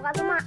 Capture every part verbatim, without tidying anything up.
Kak Tumak.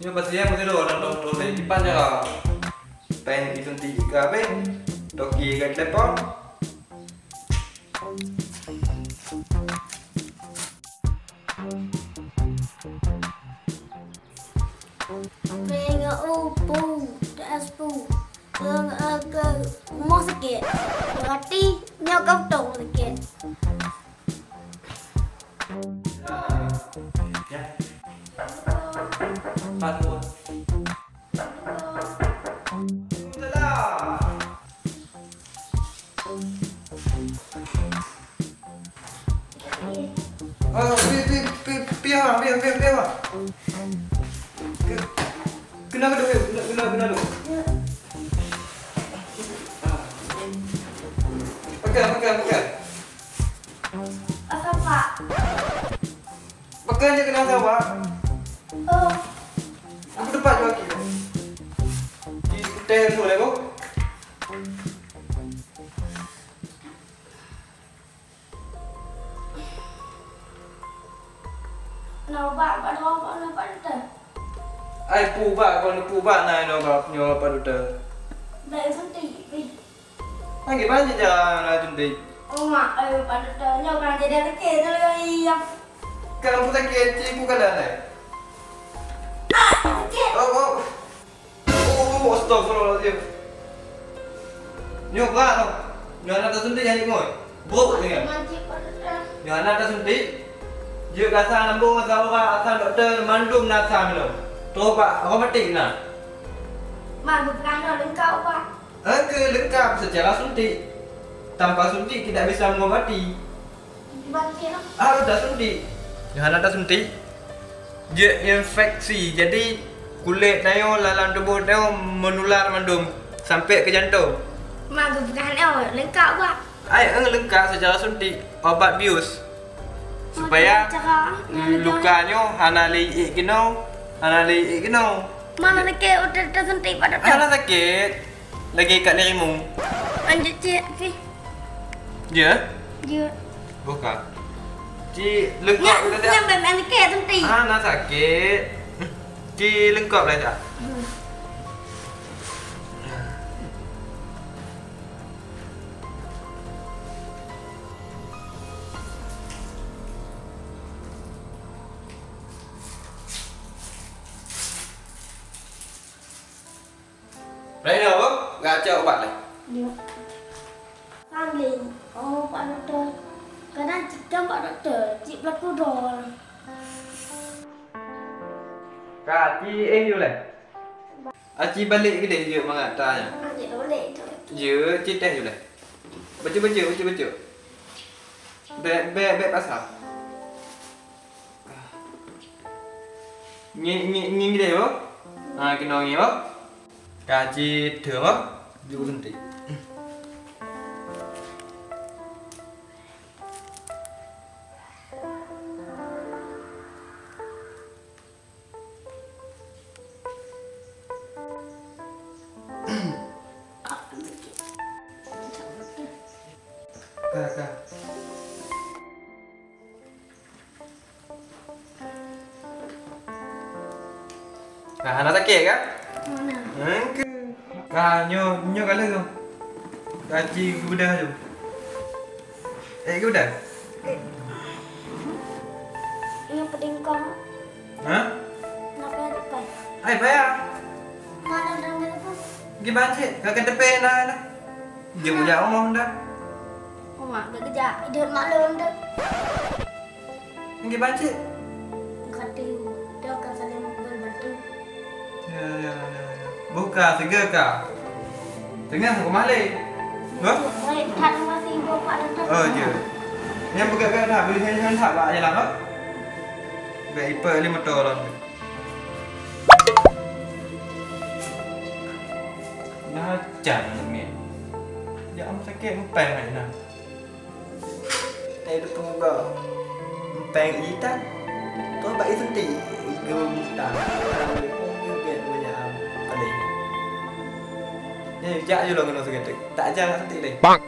Nyoe pasti yang mesti doh dan doh doh dari kipan je lah. Pen itu tiga be. Toki ke telepon. Pengeu pu, tes pu. Pengeu ke rumoh sakét. Berarti nyoe kau tong sakét. Ya. Empat dua. Salah. Ah, pi, pi, pi, pi, ah, pi, pi, pi, ah. Ke-, kena ke dulu, kena, kena, kena dulu. Pakai, pakai, pakai. Apa, Pak? Pakai je kena sabar. Oh. Aku tempat dua kilo. Di teh dulu, ya, Bu? Na ubat, ubat, ubat, ubat, ubat, doktor. Ai, pu ubat, kon pu ubat na inoe ubat nyoe, ubat, doktor. Baik, suntik, pi. Lagi banyak jalan na suntik. Oh, mak, ai, ubat, doktor. Nyoe kan jadi rezeki tu lagi, ya. Kan pu sakit, cik, pu kalah, ai. Ah, sakit. Oh, oh. Oh, astagfirullahalazim. Nyoe brat noh. Nyoe hana tasuntik hana nyoe. Brok nyoe. Nyoe hana tasuntik. Jeuet gasa lambung, gasa urat, asam dokto, mandum na asam nyoe. Troh bak aromatik na. Mak, geupeugah nyoe leungkap, Pak. Oke, leungkap secara suntik. Tanpa suntik tidak bisa mengobati. Harus tasuntik. Nyoe hana tasuntik, jeuet infeksi. Jadi, kulét tanyoe lam tuboh tanyoe meunular mandum sampai ke jantong. Mak geupeugah nyoe leungkap, Pak. Ai, eh, leungkap secara suntik, obat bius. Supaya luka nyoe hana lé iék keunoe, hana lé iék keunoe. Mana sakét udah tasuntik pada. Hana sakét. Lagi kat ni rimu. Lanjut cik, pi. Ya? Ya. Buka. Ci leungkap. Nyak, nyak bem-bem ke tu ti. Ah, na sakit. Ci leungkap lah, Cak. Hmm. Lain apa? Gak cok ubat leh. Ya. Sambil, oh, Pak Doktor. Kadang cik kan Pak Doktor, cik pelaku dol. Ka, ci eh yuleh. Aci balik ke deh, jeuet mangat tanya. Aci balik tu. Jeuet, ci teh yuleh. Baca-baca, baca-baca. Bek, bek, bek pasal. Ngi, ngi, ngi, ngi deh, boh. Ha, kena ngi, boh. Ka ci teu, boh. Ju senti. Ka, ka. Nah, hana sakét ka? Hana. Oke. Ka, nyoe, nyoe ka lheueh tu. Ka ci geubeudôh tu. Eh, geubeudôh? Eh. Nyoe peudingkong. Ha? Kenapa ya depan? Hai, Paya. Malam dah malam. Gimana sih? Kakak tepi dah, dah. Jom jak rumah dah. Mak bekerja, hidup maklum dah. Gimana sih? Kata dia akan saling berbantu. Ya, ya, ya, ya. Buka, tiga ka. Tengah aku malik. Hah? Baik, tak ada masih bapak datang. Oh, je. Yang pegang-pegang dah, boleh nyanyi-nyanyi tak, Pak? Jalan, Pak? Baik, ipa lima motor lah. Nah, can ni. Ya, am sakit empeng nak nah. Tadi tu penguga. Empeng itan. Tu bak itu ti. Igu muta. Unggu get banyak am. Paling. Ni, jak je lah kena sakit. Tak ajar sakit deh. Bang.